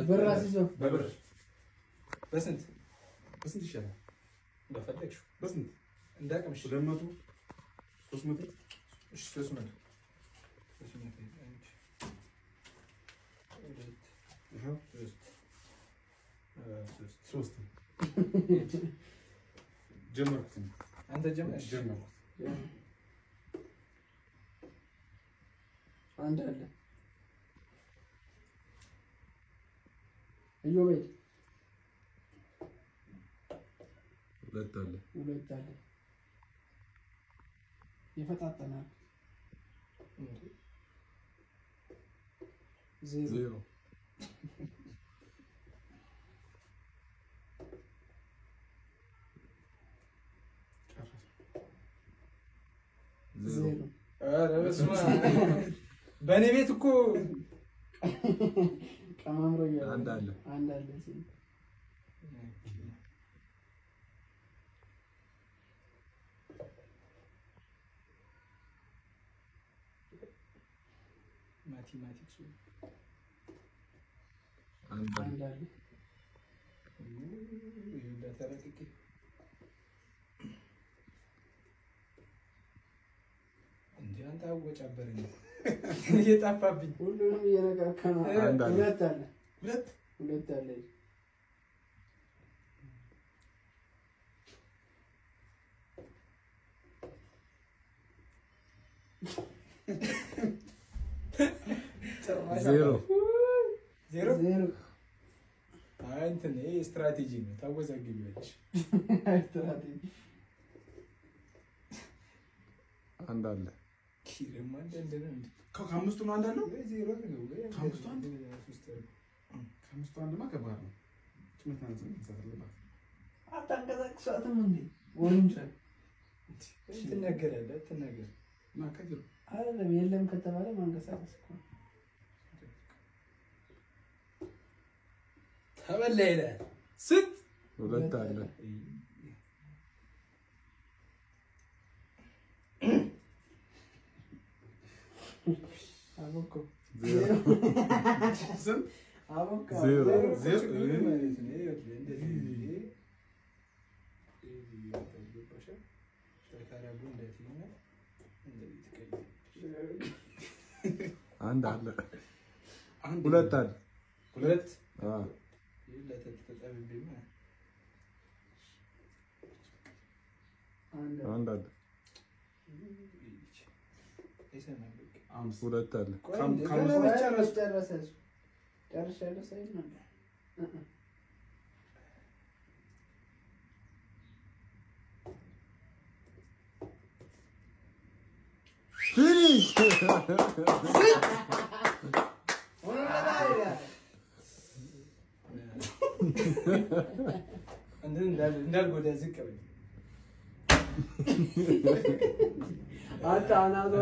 ብር አስይዞ በብር በስንት በስንት ይሻላል? በፈለግሽው በስንት እንዳቅምሽ። 200 300። እሺ፣ 300 300። አንድ፣ ሁለት፣ ይኸው። ሶስት፣ ሶስት። ሶስት ጀመርኩት። አንተ ጀመርሽ። ጀመርኩት። አንድ አለ። ኢዮቤድ። ሁለት አለ። ሁለት አለ። ይፈጣጠናል። 0። 0። ጨረስኩ። 0። 0። ኧረ በስመ አብ። በእኔ ቤት እኮ። ቀማምሮ እያለ። አንድ አለ። አንድ አለ ሲል። Mathematics ኡ። አንድ አለ። አንድ አለ። ተረቅቄ። እንደ አንተ አወጫበረኝ እየጠፋብኝ። ሁሉንም እየነካካ ነው። አንድ አለ። ሁለት አለ። ሁለት። ሁለት አለ። 0። 0። 0። አይ እንትን ይሄ ስትራቴጂ ነው። ታወዛግቢያለሽ። ስትራቴጂ። አንድ አለ። ደግሞ አንድ አንድ ነው እንዴ? ከአምስቱ ነው አንድ አለው። ወይ 0 አድርገው ወይ አንድ። ከአምስቱ አንድ? ሶስት አድርገው። ከአምስቱ አንድማ ከባድ ነው። ትምህርት ማንሳት አለባት። አታንቀሳቅሷትም እንዴ? ወንጀል። ትናገራለህ፣ አትናገር። እና ከዜሮ። አይደለም፣ የለም ከተባለ ማንቀሳቀስ እኮ ነው። ተበላ ይላል። ስንት? ሁለት አለ። አቦኮ። 0። ስንት? አቦኮ። 0። 0። ማለት ነው። ይኸውልህ እንደዚህ ይሄ ይወጣል። ገባሽ? ጠንካራ ጎን እንዳትይና እንደዚህ ትቀይሪያለሽ። አንድ አለ። አንድ። ሁለት አለ። ሁለት። አዎ። ይኸውልህ ተጠብቤማ። አንድ አለ። አንድ አለ። አይሰማም በቃ። አምስት። ሁለት አለ። ቆይ እንደ ከአምስቱ ገና መጨረስ። ጨረሰ እሱ። ጨርሻለሁ ሳይል ነበር። Finish. እንትን እንዳልጎዳ ዝቅ በል። አንተ አናቷ።